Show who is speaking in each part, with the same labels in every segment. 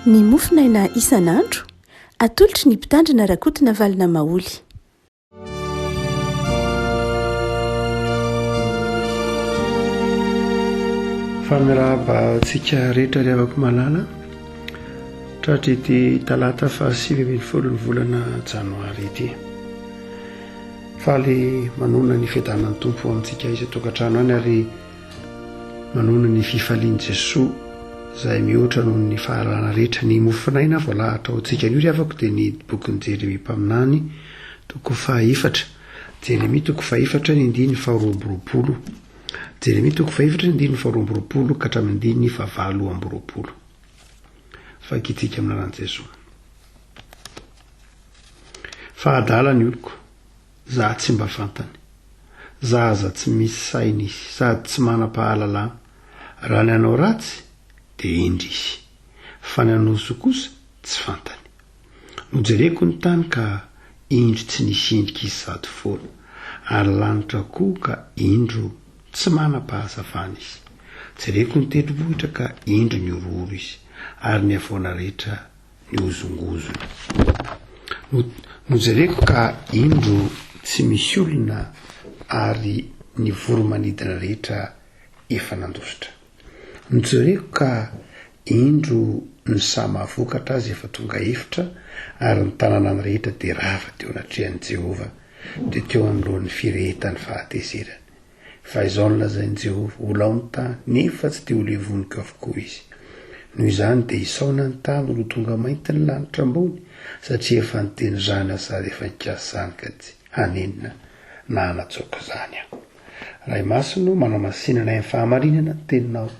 Speaker 1: Ny mofonaina isan'andro, atolotry ny Mpitandrina Rakotonavalona Maholy.
Speaker 2: Fa mirahaba antsika rehetra ry havako malala tratry ity talata faha 19 ny volana janoary ity. Faly manonona ny fiadanan'ny Tompo amintsika isan-tokantrano any ary manonona ny fifalian'i Jesoa izay mihoatra noho ny fahalalana rehetra. Ny mofon'aina voalahatra ho antsika anio ry havako dia ny bokin'i Jeremia mpaminany toko fahaefatra. Jeremia toko fahaefatra ny andininy faharoa amby roapolo. Jeremia toko fahaefatra ny andininy faharoa amby roapolo ka hatramin'ny andininy fahavalo amby roapolo. Vakintsika amin'ny anaran'i Jesoa. Fa adala ny oloko, za tsy mba fantany. Zaza tsy misy saina izy, sady tsy manam-pahalalana. Raha ny hanao ratsy, dia hendry izy. Fa ny hanao soa kosa, tsy fantany. Nojereko ny tany ka indro tsy nisy endrika izy sady foana, ary lanitra koa ka indro tsy manam-pahazavana izy. Jereko ny tendrombohitra ka indro nihorohoro izy, ary ny havoana rehetra nihozongozona. Nojereko ka indro tsy misy olona ary ny voro-manidina rehetra efa nandositra. Nojereko ka indro ny saha mahavokatra azy efa tonga efitra ary ny tanànany rehetra dia rava teo anatrehan'i Jehovah, dia teo anoloan'ny firehetan'ny fahatezerany. Fa izao no lazain'i Jehovah, Holao ny tany, nefa tsy dia holevoniko avokoa izy. Noho izany dia hisaona ny tany ho tonga mainty ny lanitra ambony, satria efa niteny izany aho sady efa nikasa izany ka tsy hanenina na hanatsoaka izany aho. Ray Masina ô, manamasina anay amin'ny fahamarinana ny teninao,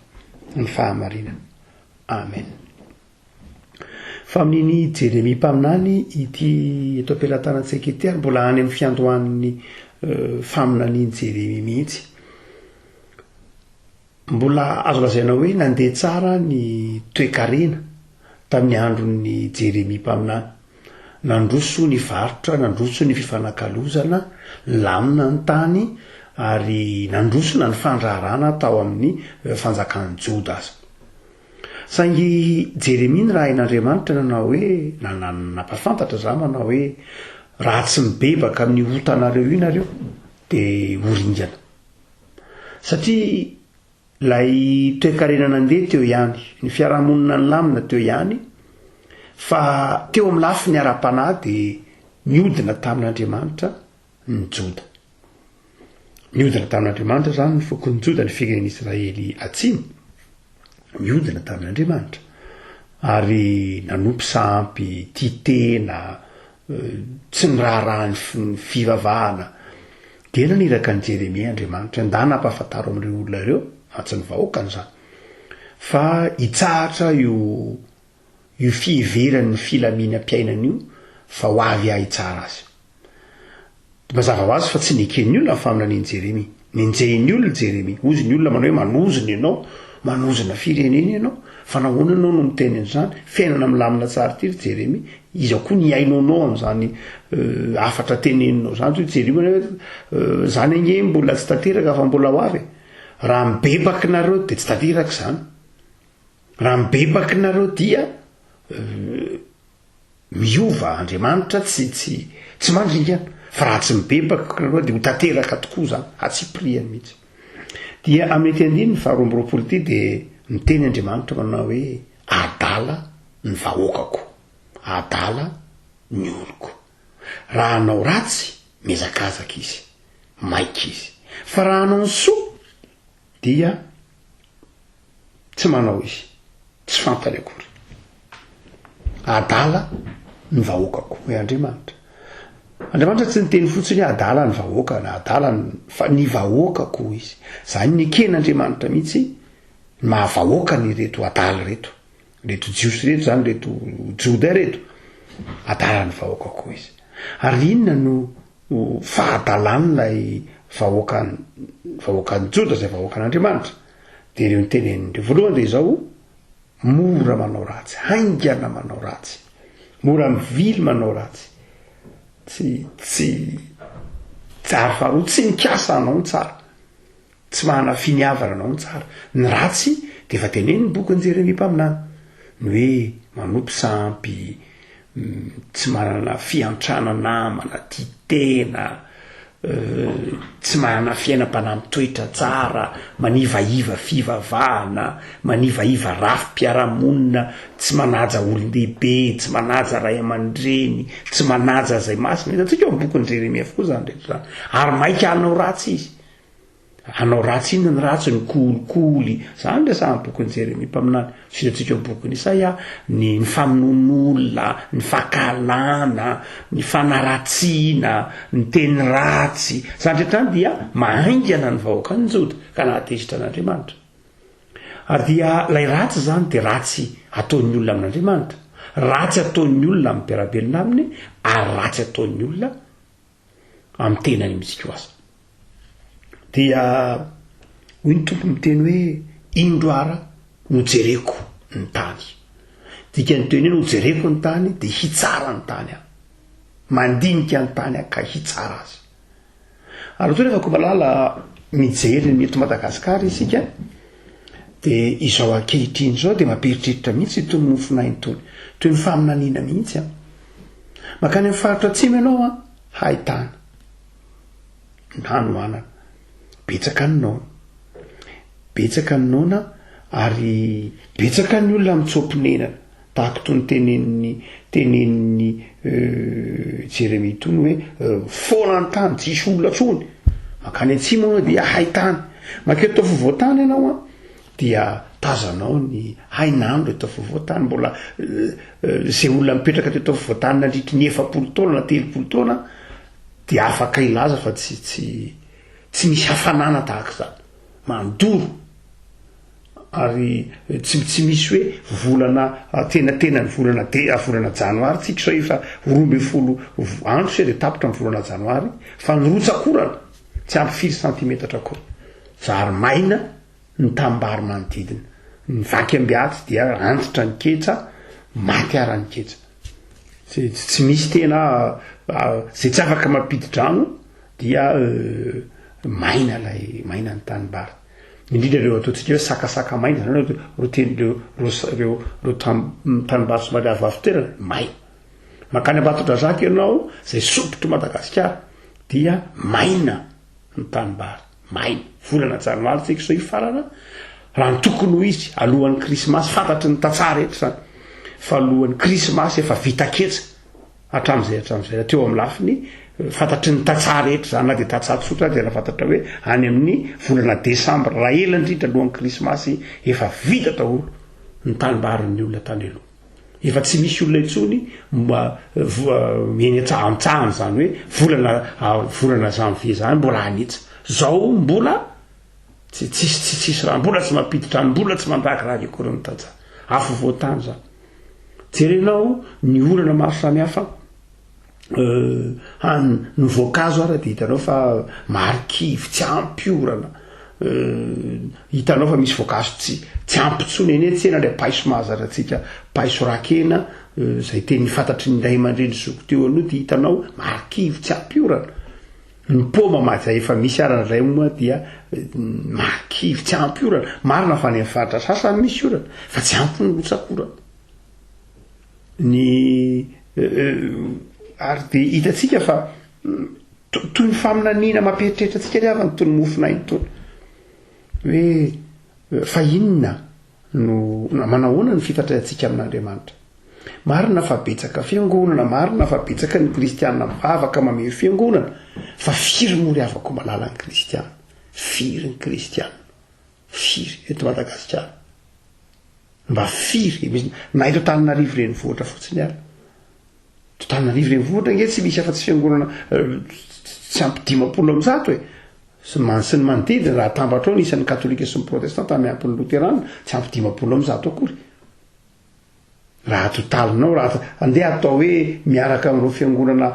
Speaker 2: ny fahamarinana. Amen. Faminanian'i Jeremia mpaminany ity eto am-pelatanantsika ity ary mbola any amin'ny fiandohan'ny faminanian'i Jeremia mihitsy. Mbola azo lazaina hoe nandeha tsara ny toe-karena tamin'ny andron'i Jeremia mpaminany. Nandroso ny varotra, nandroso ny fifanakalozana, nilamina ny tany ary nandroso na ny fandraharahana tao amin'ny fanjakan'i Joda aza. Saingy Jeremia nirahin'Andriamanitra nanao hoe, na nampahafantatra izany manao hoe, raha tsy mibebaka amin'io otanareo io nareo, dia ho ringana. Satria ilay toekarena nandeha teo ihany, ny fiarahamonina nilamina teo ihany, fa teo amin'ny lafiny ara-panahy dia niodina tamin'Andriamanitra ny Joda. Niodina tamin'Andriamanitra izany ny fokon'i Joda, ny firenen'Israely atsimo. Niodina tamin'Andriamanitra. Ary nanompo sampy, tia tena, tsy niraharaha ny fivavahana. Dia naniraka an'i Jeremia Andriamanitra, ndana ampahafantaro amin'ireo olona ireo, mantsy ny vahoakany izany, fa hitsahatra io io fiheverany ny filaminam-piainana io fa ho avy ahy hitsara azy. Mazava ho azy fa tsy neken'ny olona ny faminanian'i Jeremia. Nenjehin'ny olona i Jeremia. Hozy ny olona manao hoe manozona ianao, manozona firenena ianao. Fa nahoana ianao no miteny an'izany? Fiainana milamina tsara ity ry Jeremia. Iza koa ny hihaino anao amin'izany hafatra teneninao izany? Hoy Jeremia hoe izany ange mbola tsy tanteraka fa mbola ho avy e. Raha mibebaka nareo dia tsy tanteraka izany. Raha mibebaka nareo dia miova Andriamanitra tsy tsy tsy mandringana fa raha tsy mibebaka nareo dia ho tanteraka tokoa zany atsipiriany mihitsy. Dia amin'ity andininy faharoa amby roapolo ity dia miteny Andriamanitra manao hoe adala ny vahoakako, adala ny oloko. Raha hanao ratsy mihazakazaka izy, maika izy. Fa raha hanao ny soa dia Tsy manao izy. Tsy fantany akory. Adala ny vahoakako, hoy Andriamanitra. Andriamanitra tsy niteny fotsiny hoe adala ny vahoaka na adala ny, fa ny vahoakako hoy izy. Izany neken'Andriamanitra mihitsy ny maha vahoakany ireto adala ireto. Ireto Jiosy ireto izany, ireto Joda ireto. Adala ny vahoakako hoy izy. Ary inona no Ho fahadalan'ilay vahoakan' vahoakan'i Joda izay vahoakan'Andriamanitra, dia ireo niteneniny ireo. Voalohany dia izao, mora manao ratsy, haingana manao ratsy, mora mivily manao ratsy, tsy tsy tsy ary faharoa tsy mikasa hanao ny tsara. Tsy manana finiavana anao ny tsara. Ny ratsy dia efa tenenin'ny bokin'i Jeremia mpaminany. Ny hoe manompo sampy, tsy manana fiantrana namana, tia tena, tsy manana fiainam-panahy mitoetra tsara, manivaiva fivavahana, manivaiva rafi-piarahamonina, tsy manaja olon-dehibe, tsy manaja ray aman-dreny, tsy manaja izay masina. Hitantsika ao amin'ny bokin'i Jeremia avokoa izany rehetra izany. Ary maika hanao ratsy izy. Hanao ratsy inona ny ratsy? Ny kolikoly. Izany no resahan'ny bokin'i Jeremia mpaminany. Sy hitantsika ao amin'ny bokin'i Isaia, ny ny famonoan'olona, ny fankahalana, ny fanaratsiana, ny teny ratsy. Izany rehetra izany dia mahaingana ny vahoakan'i Joda ka nahatezitra an'Andriamanitra. Ary dia ilay ratsy izany dia ratsy ataon'ny olona amin'Andriamanitra, ratsy ataon'ny olona amin'ny mpiara-belona aminy, ary ratsy ataon'ny olona amin'ny tenany mihitsy koa aza. Dia hoy ny Tompo miteny hoe, indro ara nojereko ny tany. Dikan'ny teny hoe nojereko ny tany dia hitsara ny tany aho. Mandinika ny tany aho ka hitsara azy. Ary toa rehefa komalala mijery ny eto Madagasikara isika dia izao ankehitriny izao dia mampieritreritra mihitsy itony mofonaina itony. Toy ny faminaniana mihitsy an. Mankany amin'ny faritra atsimo ianao an, haitany, ny hanoanana. Betsaka ny noana. Betsaka ny noana ary betsaka ny olona mitsoa-ponenana. Tahaka itony tenenin'i tenenin'i Jeremia itony hoe foana ny tany, tsy hisy olona intsony. Mankany atsimo ianao dia haitany. Mankeo afovoan-tany ianao an, dia tazanao ny hainandro eto afovoan-tany, mbola izay olona nipetraka teto afovoan-tany nandritry ny 40 taona na 30 taona dia afaka hilaza fa tsy tsy tsy misy hafanana tahaka izany, mandoro ary tsy tsy misy hoe volana antenatenan'ny volana de volana janoary tsika izao efa 12 andro sisa dia tapitra ny volana janoary fa ny rotsak'orana tsy ampy firy santimetatra akory, zary maina ny tanimbary manodidina. Ny vaky ambiaty dia antitra ny ketsa, maty ara ny ketsa. Tsy tsy misy tena zay tsy afaka mampidi-drano dia maina lay maina ny tanimbary. Indrindra ireo ataontsika hoe sakasaka maina zany hoe reo teny reo reo reo tanimbary somary avoavo toerana, maina. Mankany Ambatondrazaka ianao zay sompitr'i Madagasikara dia maina ny tanimbary. Maina. Volana janoary tsika izao hifarana, raha ny tokony ho izy, alohan'ny krismasy, fantatry ny tantsaha rehetra izany, fa alohan'ny krismasy efa vita ketsa hatramin'izay hatramin'izay, raha teo amin'ny lafiny fantatry ny tantsaha rehetra izany, na dia tantsaha tsotra aza dia nahafantatra hoe any amin'ny volana desambra, raha ela indrindra alohan'ny krismasy efa vita daholo ny tanimbarin'ny olona tany aloha. Efa tsy misy olona intsony mba eny an-tsahantsahana izany hoe volana volana janvier izany mbola hanitsa. Zao mbola tsy tsisy tsy tsisy raha mbola tsy mampiditra any mbola tsy mandrakiraky akory ny tantsaha. Afovoan-tany izany. Jerenao ny olana maro samihafa Hany ny voankazo ara dia hitanao fa marikivy, tsy ampy orana. Hitanao fa misy voankazo tsy tsy ampy intsony eny an-tsena ilay paiso mahazatra antsika, paiso rakena izay teny fantatry ny ray aman-dreny zoky teo aloha dia hitanao marikivy, tsy ampy orana. Ny paoma ma izay efa misy ara indray moa dia marikivy, tsy ampy orana. Marina fa any amin'ny faritra sasany misy orana fa tsy ampy ny rotsak'orana. Ny ary dia hitantsika fa toy ny faminaniana mampieritreritra antsika ry havana itony mofon'aina itony. Hoe fa inona no manahoana ny fifandraisantsika amin'Andriamanitra? Marina fa betsaka fiangonana, marina fa betsaka ny kristiana mivavaka mamehy fiangonana, fa firy moa ry havako malala ny kristiana? Firy ny kristiana? Firy eto Madagasikara? Mba firy e? Na eto Antananarivo renivohitra fotsiny ary. Eto Antananarivo renivohitra ange tsy misy afa-tsy fiangonana tsy ampy 150 e. Sy ny sy ny manodidina raha atambatra ao ny isan'ny katolika sy ny protestanta miampy ny loterana tsy ampy 150 akory. Raha atotalinao raha andeha atao hoe miaraka amin'ireo fiangonana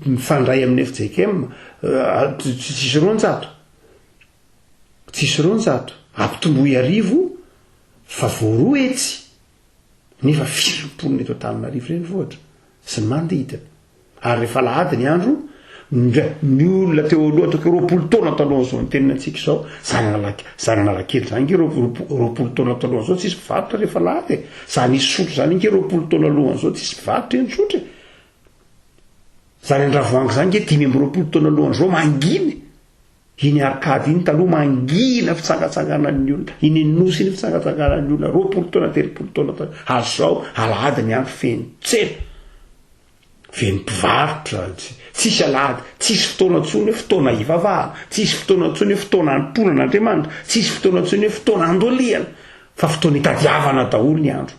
Speaker 2: mifandray amin'ny fjkm tsisy 200. Tsisy 200, ampitomboy arivo fa vao 200 nefa firy ny mponina eto Antananarivo renivohitra sy ny manodidina. Ary rehefa alahady ny andro, Ndra ny olona teo aloha ataoko hoe 20 taona talohan'izao nitenena antsika izao, zany Analak- zany Analakely zany nge 20 taona talohan'izao tsisy mpivarotra rehefa alahady e. Zany Isotry zany nge 20 taona alohan'izao tsisy mpivarotra eny Isotry e. Zany Andravoahangy zany nge 25 taona alohan'izao mangina e. Iny arcade iny taloha mangina fitsangatsanganan'ny olona, iny Nosy iny fitsangatsanganan'ny olona 20 taona 30 taona taloha, ary zao alahady ny andro feno tsena, feno mpivarotra, tsisy alahady, tsisy fotoana intsony hoe fotoana hivavahana, tsisy fotoana intsony hoe fotoana hanompoana an'Andriamanitra, tsisy fotoana intsony hoe fotoana handolihana, fa fotoana hitadiavana daholo ny andro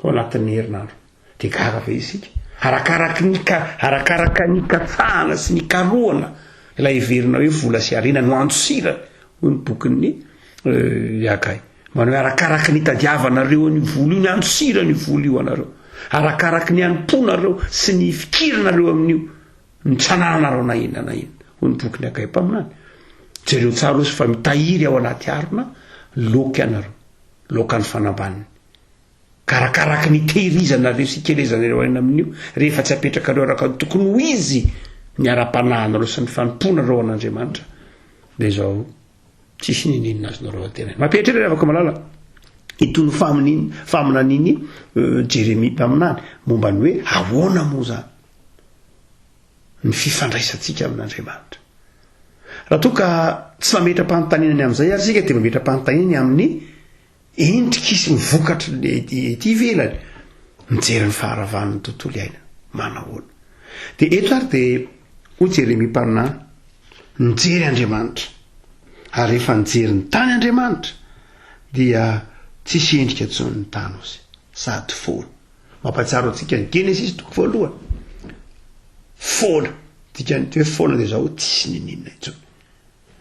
Speaker 2: ao anatin'ny herinandro. Dia gaga ve isika? Arakaraky ny ka, arakaraka ny ikatsahana sy ny ikarohana ilay heverina hoe vola sy harena no andosirany, hoy ny bokin'ny Hagay. Manao hoe arakaraky ny itadiavanareo an'io vola io ny andosirany io vola io anareo. Arakaraky ny anompoanareo sy ny fikiranareo amin'io ny tsy anananareo na inona na inona, hoy ny bokin'ny Hagay mpaminany. Jereo tsara ozy fa mitahiry ao anaty harona loaka ianareo, loakan'ny fanambaniny. Ka arakaraky ny itehirizanareo sy ikelezanareo aina amin'io, rehefa tsy apetrakareo araka ny tokony ho izy ny ara-panahinareo sy ny fanompoanareo an'Andriamanitra, dia izao tsisy niniana azonareo antenaina. Mampieritreritra ry havako malala itony famininy, faminanian'i euh, Jeremia mpaminany momba ny hoe ahoana moa izany ny fifandraisantsika amin'Andriamanitra. Raha toa ka tsy mametra-panontaniana ny amin'izay ary isika dia mametra-panontaniana ny amin'ny Endrika sy ny vokatry ny ety ivelany mijery ny faharavan'ny tontolo iainana. Manahoana? Dia eto ary dia hoy Jeremia mpaminany, nijery Andriamanitra, ary rehefa nijery ny tany Andriamanitra, dia tsisy endrika intsony ny tany hozy, sady foana. Mampahatsiaro antsika ny Genesisy toko voalohany. Foana. Dikan'ny hoe foana dia izao, tsisy niniana intsony.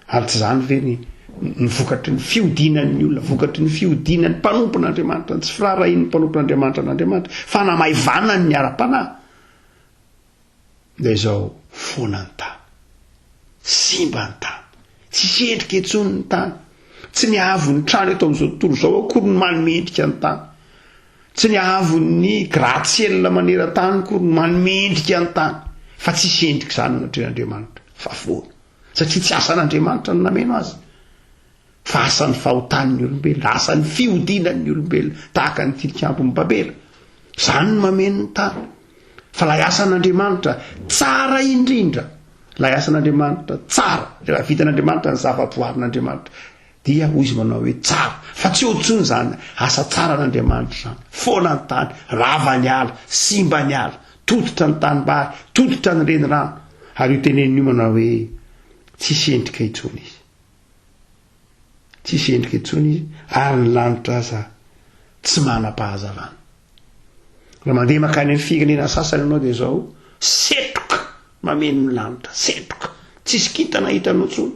Speaker 2: Ary tsy izany ve ny ny vokatry ny fihodinan'ny olona, vokatry ny fihodinan'ny mpanompon'Andriamanitra, ny tsy firaharahian'ny mpanompon'Andriamanitra an'Andriamanitra, fanamaivanany ny ara-panahy, dia izao foana ny tany. Simba ny tany. Tsisy endrika intsony ny tany. Tsy ny haavon'ny trano eto amin'izao tontolo izao akory no manome endrika ny tany. Tsy ny haavon'ny gratte-ciel maneran-tany akory no manome endrika ny tany. Fa tsisy endrika izany anatrehan'Andriamanitra, fa foana. Satria tsy asan'Andriamanitra no nameno azy, fa asan'ny fahotan'ny olombelona, asan'ny fihodinan'ny olombelona, tahaka ny tilikambon'i Babela. Izany no mameno ny tany. Fa ilay asan'Andriamanitra tsara indrindra, ilay asan'Andriamanitra tsara, rehefa vitan'Andriamanitra ny zava-boarin'Andriamanitra, dia hoy izy manao hoe tsara. Fa tsy eo intsony izany asa tsaran'Andriamanitra izany. Foana ny tany, rava ny ala, simba ny ala, tototra ny tanimbary, tototra ny renirano. Ary io teneniny io manao hoe tsisy endrika intsony izy. Tsisy endrika intsony izy ary ny lanitra aza tsy manam-pahazavana. Raha mandeha mankany amin'ny firenena sasany ianao dia izao setroka mameno ny lanitra, setroka. Tsisy kintana hitanao intsony.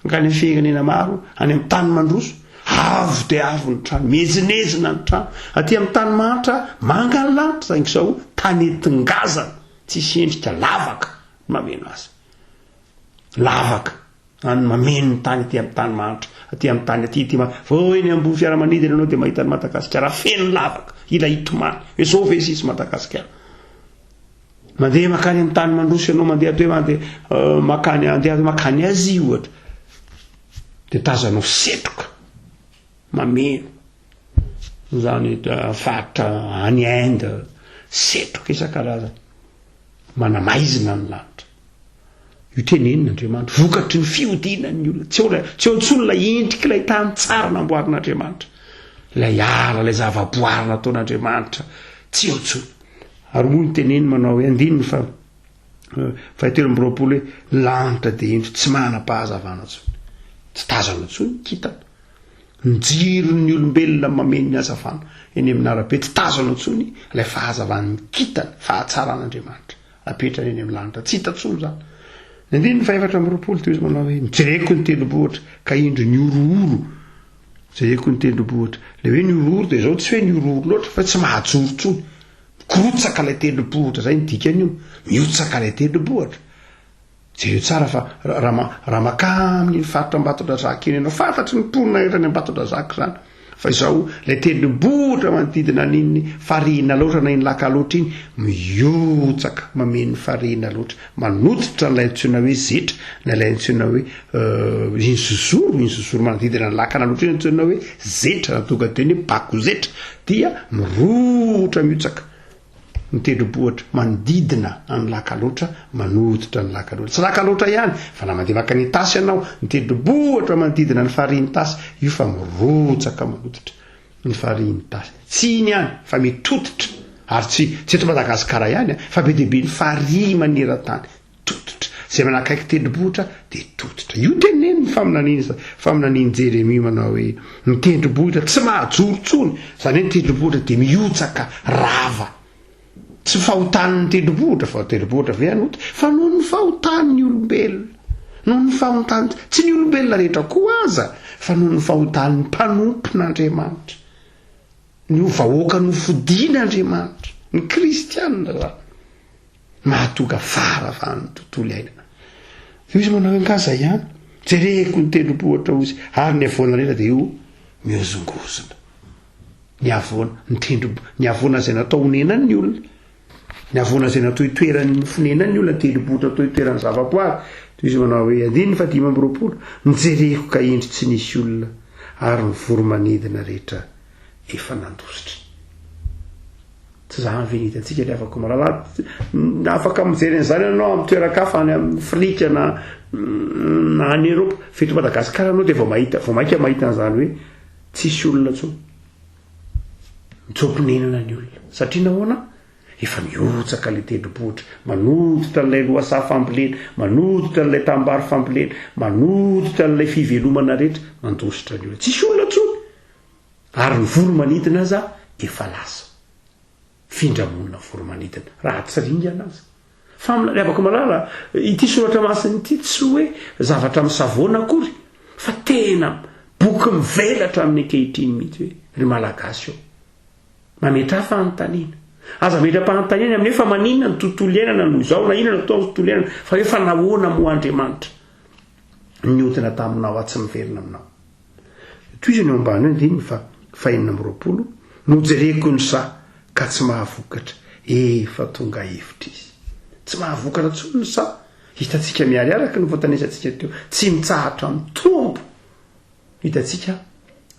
Speaker 2: Mankany amin'ny firenena maro, any amin'ny tany mandroso, avo dia avo ny trano, miezinezina ny trano. Aty amin'ny tany mahantra, manga ny lanitra, saingy izao tanety ngazana. Tsisy endrika lavaka no mameno azy. Lavaka any mameno ny tany aty amin'ny tany mahantra, aty amin'ny tany aty, aty ma, vao eny ambony fiaramanidina ianao dia mahita an'i Madagasikara feno lavaka, hila hitomany. Hoe zao ve sisy Madagasikara? Mandeha makany amin'ny tany mandroso ianao, mandeha aty hoe mandeha euh, makany andeha makany Asie ohatra. Dia tazanao setroka mameno Izany faritra any Inde, setroka isan-karazany, manamaizina ny lanitra. Io tenenin'Andriamanitra, vokatry ny fihodinan'ny olona. Tsy eo, tsy eo intsony ilay endrik'ilay tany tsara namboarin'Andriamanitra. Ilay ala, ilay zavaboary nataon'Andriamanitra, tsy eo intsony. Ary moa ny teneny manao hoe andininy fa fahatelo amby 20 hoe lanitra dia indro tsy manam-pahazavana intsony. Tsy tazana intsony ny kintana. Ny jiron'ny olombelona mameno ny hazavana eny amin'ny arabe, tsy tazana intsony ilay fahazavan'ny kintana, fahatsaran'Andriamanitra apetrany eny amin'ny lanitra, tsy hita intsony izany. Ny andininy faha-24 toy izy manao hoe, Jereko ny tendrombohitra ka indro nihorohoro, jereko ny tendrombohitra. Ilay hoe nihorohoro dia izao, tsy hoe nihorohoro loatra fa tsy mahajoro intsony, mikorotsaka ilay tendrombohitra, izay ny dikan'io, mihotsaka ilay tendrombohitra. Jereo tsara fa raha raha makà amin'iny faritra Ambatondrazaka iny ianao, fantatry ny mponina eran'i Ambatondrazaka izany. Fa izao, ilay tendrombohitra manodidina an'iny farihin'Alaotra na iny lak'Alaotra iny, mihotsaka mameno ny farihin'Alaotra, manototra an'ilay antsoina hoe zetra na ilay antsoina hoe iny zozoro, iny zozoro manodidina ny lakan'Alaotra iny antsoina hoe zetra na tonga dia ny hoe bakozetra, dia mirohotra mihotsaka. Ny tendrombohitra manodidina an'i Lakaloatra, manototra an'i Lakaloatra. Tsy Lakaloatra ihany, fa na mandeha mankany Itasy ianao, ny tendrombohitra manodidina ny farihin'Itasy, io fa mirotsaka manototra ny farihin'Itasy. Tsy iny ihany, fa mitototra, ary tsy, tsy eto Madagasikara ihany, fa be dia be ny farihy maneran-tany, tototra. Izay manakaiky tendrombohitra dia tototra. Io tenenin'ny faminaniana, faminanian'i Jeremia manao hoe, ny tendrombohitra tsy mahajoro intsony, izany hoe ny tendrombohitra dia mihotsaka, rava. Tsy fahotan'ny tendrombohitra, fa tendrombohitra ve hanota? Fa noho ny fahotan'ny olombelona. Noho ny fahotan'ny, tsy ny olombelona rehetra koa aza, fa noho ny fahotan'ny mpanompon'Andriamanitra. Ny vahoaka nofidin'Andriamanitra, ny kristianina izany. Mahatonga faharavan'ny tontolo iainana. Io izy manao hoe nga zay ihany? Jereko ny tendrombohitra hoy izy, ary ny havoana rehetra dia io mihozongozona. Ny havoana, ny tendrombo, ny havoana izay natao honenan'ny olona. Ny havoana izay natao hitoeran'ny fonenan'ny olona, ny tendrombohitra natao hitoeran'ny zavaboary. Toy izy manao hoe andininy faha 25, Nijereko ka indro tsy nisy olona, ary ny voro-manidina rehetra efa nandositra. Tsy izany ve ny hitantsika ry havako malala? Afaka mijery an'izany ianao amin'ny toeran-kafa any amin'ny Afrika na na any Eropa. Fa eto Madagasikara ianao dia vao mahita, vao mainka mahita an'izany hoe tsisy olona intsony. Mitsoa-ponenana ny olona. Satria nahoana? Efa mihotsaka ilay tendrombohitra, manototra an'ilay lohasaha fambolena, manototra an'ilay tanimbary fambolena, manototra an'ilay fivelomana rehetra, mandositra ny olona. Tsisy olona intsony. Ary ny voro-manidina aza efa lasa. Findra-monina voro-manidina, raha tsy ringana aza. Fa ry havako malala, ity soratra masina ity tsy hoe zavatra misavoana akory, fa tena boky mivelatra amin'ny ankehitriny mihitsy hoe, ry Malagasy ô, mametraha fanontaniana. Aza ametra-panontaniana amin'ny hoe fa maninona ny tontolo iainana no izao, na inona no atao amin'ny tontolo iainana, fa hoe fa nahoana moa Andriamanitra niodina taminao aho tsy miverina aminao. Tohizany eo ambany eo andininy fa faha-26, Nojereko ny saha ka tsy mahavokatra, efa tonga hevitra izy. Tsy mahavokatra intsony ny saha, hitantsika miharihary araka ny voatanisantsika teo, tsy mitsahatra mitombo. Hitantsika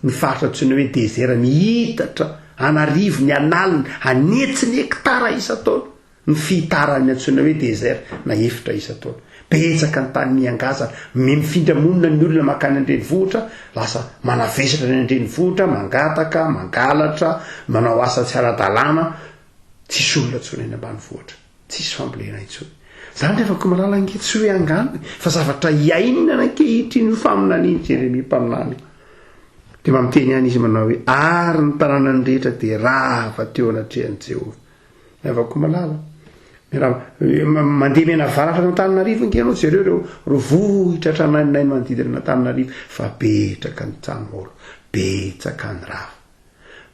Speaker 2: ny faritra antsoina hoe désert mihitatra an'arivony, an'aliny, an'hetsiny hektara isan-taona. Ny fihitaran'ny antsoina hoe désert na efitra isan-taona. Betsaka ny tany miangazana, mifindra monina ny olona mankany an-drenivohitra, lasa manavesatra any an-drenivohitra, mangataka, mangalatra, manao asa tsy ara-dalàna, tsisy olona intsony any ambanivohitra, tsisy fambolena intsony. Izany ry havako malala ange tsy hoe angano e, fa zavatra iainana ankehitriny io faminanian'i Jeremia mpaminany io. Dia mba miteny ihany izy manao hoe, ary ny tanànany rehetra dia rava teo anatrehan'i Jehovah. Miavaka malala. Mandeha mianavaratra an'Antananarivo ange ianao, jereo ireo ireo vohitra tranaininainy manodidina an'Antananarivo fa betraka ny trano haolo, betsaka ny rava.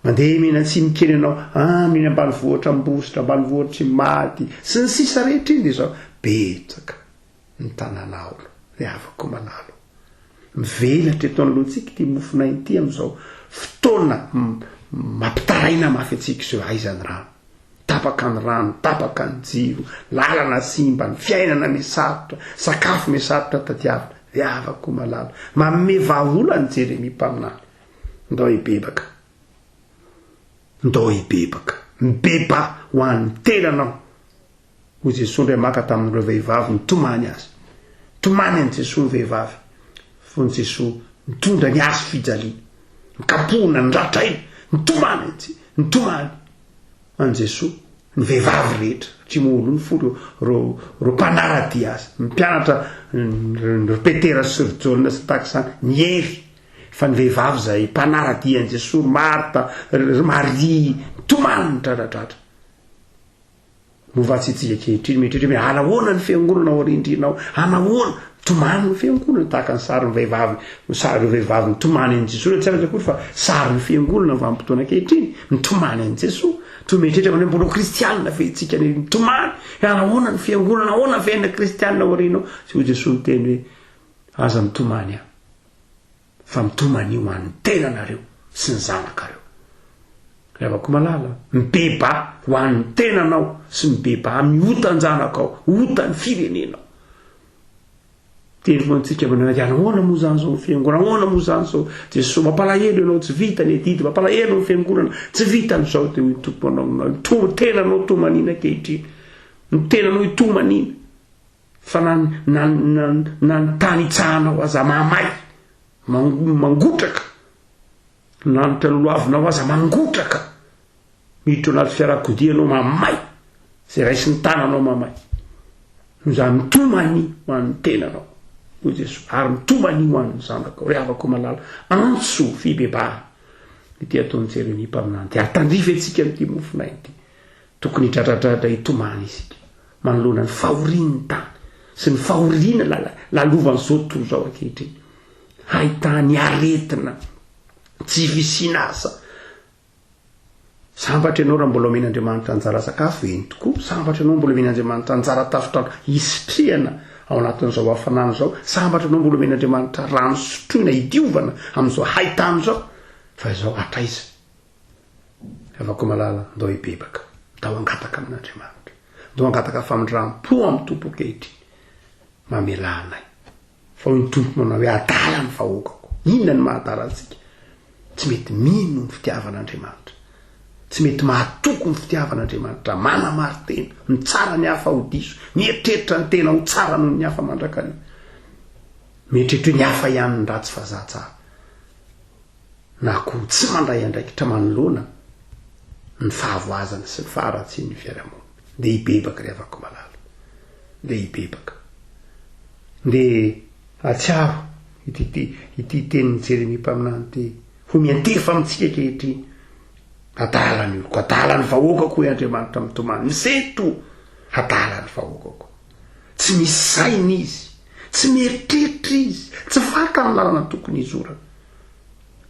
Speaker 2: Mandeha mianatsimo kely ianao, amin'iny ambanivohitra Ambositra, ambanivohitr'Imady, sy ny sisa rehetra iny dia izao, betsaka ny tanàna haolo, ry havako malala ô. Mivelatra eto anoloantsika ity mofon'aina ity amin'izao fotoana mampitaraina mafy antsika izao, aiza ny rano? Tapaka ny rano, tapaka ny jiro, lalana simba, ny fiainana mihasarotra, sakafo mihasarotra tadiavina. Ry havako malala, manome vahaolana i Jeremia mpaminany. Ndao hibebaka. Ndao hibebaka. Mibebaha ho an'ny tenanao. Hoy Jesoa indray maka tamin'ireo vehivavy nitomany Azy. Nitomany an'i Jesoa ny vehivavy, fony Jesoa nitondra ny hazo fijaliana. Nikapohina, noratraina, nitomany an'i nitomany an'i Jesoa ny vehivavy rehetra, satria moa oloa ny fo ireo ireo ireo mpanara-dia Azy, ny mpianatra ry Petera sy ry Jaona sy ny tahaka izany, niery fa ny vehivavy izay mpanara-dia an'i Jesoa, ry Marta, ry Maria, nitomany nidradradradra. Moa va tsy isika ankehitriny mieritreritra hoe anahoana ny fiangonana ao arindrina ao? Anahoana? Mitomany ny fiangonana, tahaka ny sarin'ny vehivavy, sary ireo vehivavy mitomany an'i Jesoa, tsy aiza akory fa sarin'ny fiangonana amin'ny vanim-potoana ankehitriny, mitomany an'i Jesoa. Toy mieritreritra manao hoe mbola ho kristianina ve isika ny mitomany? Anahoana ny fiangonana, ahoana ny fiainana kristianina ao aoriana ao? Tsy hoy Jesoa niteny hoe aza mitomany aho. Fa mitomania ho an'ny tenanareo. sy ny zanakareo. Ry havako malala, mibebaha ho an'ny tenanao sy mibebaha amin'ny otan-janakao, otan'ny firenenao. Teny ho antsika manao hoe ahoana moa izany izao ny fiangonana, ahoana moa izany izao Jesoa, mampalahelo ianao, tsy vita ny adidy, mampalahelo ny fiangonana, tsy vita ny izao, dia hoy ny Tompo manao aminao, ny to, tenanao tomanina ankehitriny, ny tenanao itomanina, fa na, na, na, na ny tany itsahanao aza mahamay, mangotraka, ny lanitra lolohavinao aza mangotraka, Miditra ao anaty fiarakodia ianao mamay, izay raisin'ny tananao mamay. Noho izany mitomany ho an'ny tenanao, hoy Jesoa, ary mitomany ho an'ny zanakao. Ry havako malala, antso fibebahana ity ataon'i Jeremia mpaminany ity, ary tandrify antsika amin'ity mofonay ity. Tokony hidradradradra hitomany isika manoloana ny fahorian'ny tany sy ny fahoriana lalovan'izao tontolo izao ankehitriny. Haitany aretina, tsy fisiana asa, Sambatra ianao raha mbola omen'Andriamanitra anjara sakafo, eny tokoa, sambatra ianao mbola omen'Andriamanitra anjara tafontrano hisitrihana ao anatin'izao hafanana izao, sambatra ianao mbola omen'Andriamanitra rano sotroina hidiovana amin'izao haitany izao, fa izao hatraiza? Havako malala, ndao hibebaka, ndao hangataka amin'Andriamanitra, ndao hangataka famindram-po amin'ny Tompo ankehitriny, mamelà anay. Fa hoy ny Tompo manao hoe, Adala ny vahoakako. Inona no maha-adala antsika? Tsy mety mino ny fitiavan'Andriamanitra. Tsy mety mahatoky ny fitiavan'Andriamanitra. Manamari-tena, mitsara ny hafa ho diso, mieritreritra ny tena ho tsara noho ny hafa mandrakariva. Mieritreritra hoe ny hafa ihany ny ratsy fa za tsara. Na koa tsy mandray andraikitra manoloana ny fahavoazana sy ny faharatsian'ny fiarahamonina. Ndeha hibebaka ry havako malala. Ndeha hibebaka. Ndeha hahatsiaro ity ity tenin'i Jeremia mpaminany ity ho miantefa amintsika ankehitriny. Adala ny oloko, adala ny vahoakako hoy Andriamanitra mitomany. Misento, adala ny vahoakako. Tsy misy saina izy, tsy mieritreritra izy, tsy fantany ny lalana tokony hizorana.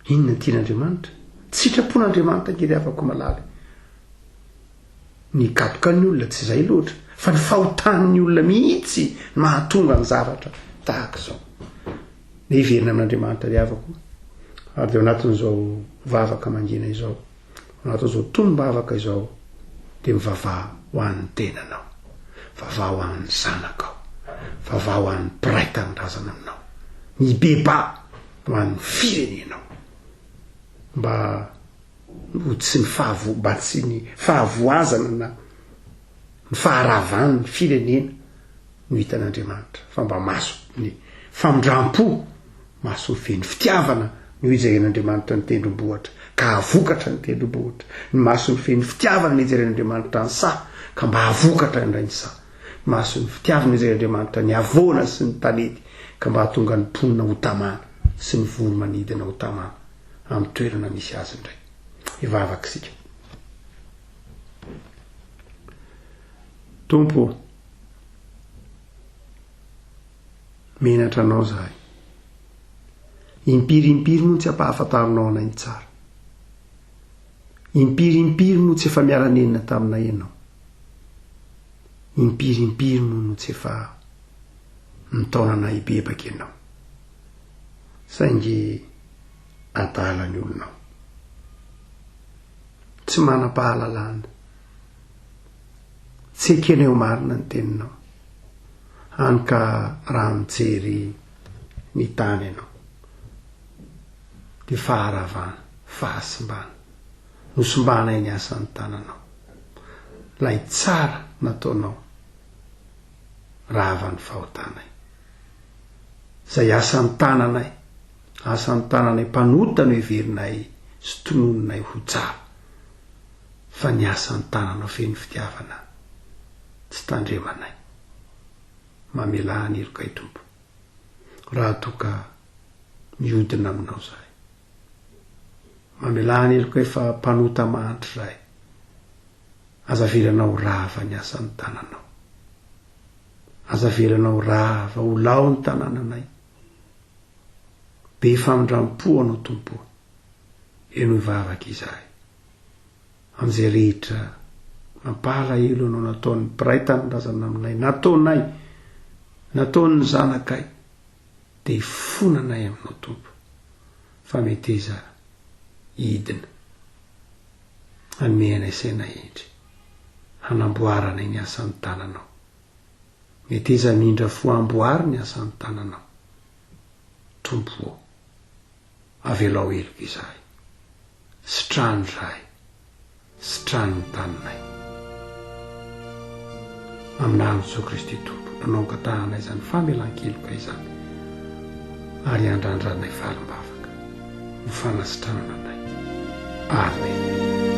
Speaker 2: Inona no tian'Andriamanitra? Tsy sitrapon'Andriamanitra ange ry havako malala e. Ny kapoka ny olona tsy izay loatra, fa ny fahotan'ny olona mihitsy no mahatonga ny zavatra tahaka izao. Dia hiverina amin'Andriamanitra ry havako, ary dia ao anatin'izao vavaka mangina izao, ao anatin'izao tonom-bavaka izao, dia mivavaha ho an'ny tenanao, vavaha ho an'ny zanakao, vavaha ho an'ny mpiray tanindrazana aminao, mibebaha ho an'ny firenenao, mba ho tsy ny fahavo mba tsy ny fahavoazana na ny faharavan'ny firenena no hitan'Andriamanitra fa mba maso ny famindram-po, maso feno fitiavana no hijeren'Andriamanitra ny tendrombohitra ka hahavokatra ny tendrombohitra, ny masony feno fitiavana no hijeren'Andriamanitra ny saha ka mba hahavokatra indray ny saha, ny masony fitiavana no hijeren'Andriamanitra ny havoana sy ny tanety ka mba hahatonga ny mponina ho tamana sy ny voro-manidina ho tamana amin'ny toerana misy azy indray. Hivavaka isika. Tompo ô, menatra Anao izahay. Impiry impiry moa no tsy ampahafantarinao anay ny tsara. Impiry impiry moa tsy efa miara-nenina taminay Ianao. Impiry impiry moa no tsy efa nitaona anay hibebaka Ianao. Saingy adala ny olonao. Tsy manam-pahalalana. Tsy ekenay ho marina ny teninao. Hany ka raha mijery ny tany ianao, dia faharavana, fahasimbana. Nosimbanay ny asan'ny tananao. Ilay tsara nataonao, rava ny fahotanay. Izay asan'ny tananay, asan'ny tananay mpanota no heverinay sy tononinay ho tsara. Fa ny asan'ny tananao feno fitiavana tsy tandremanay. Mamelà ny helokay Tompo, raha toa ka mihodina aminao izahay. Mamelà ny helokay fa mpanota mahantra izahay. Aza avelanao ho rava ny asan'ny tananao. Aza avelanao ho rava, ho lao ny tanànanay. Be famindram-po Anao Tompo ô. Henoy vavaka izahay. Amin'izay rehetra nampahalahelo Anao nataon'ny mpiray tanindrazana aminay, nataonay, nataon'ny zanakay, dia hifonanay Aminao Tompo. Fa meteza. Hidina. Hanome anay saina hendry. Hanamboaranay ny asan'ny tananao. Meteza hamindra fo hamboary ny asan'ny tananao. Tompo ô, avelao heloka izahay. Sitrano izahay. Sitrano ny taninay. Amin'ny anaran'i Jesoa Kristy Tompo no angatahanay izany famelan-keloka izany ary andrandranay valim-bavaka ho fanasitranana anay. Amena.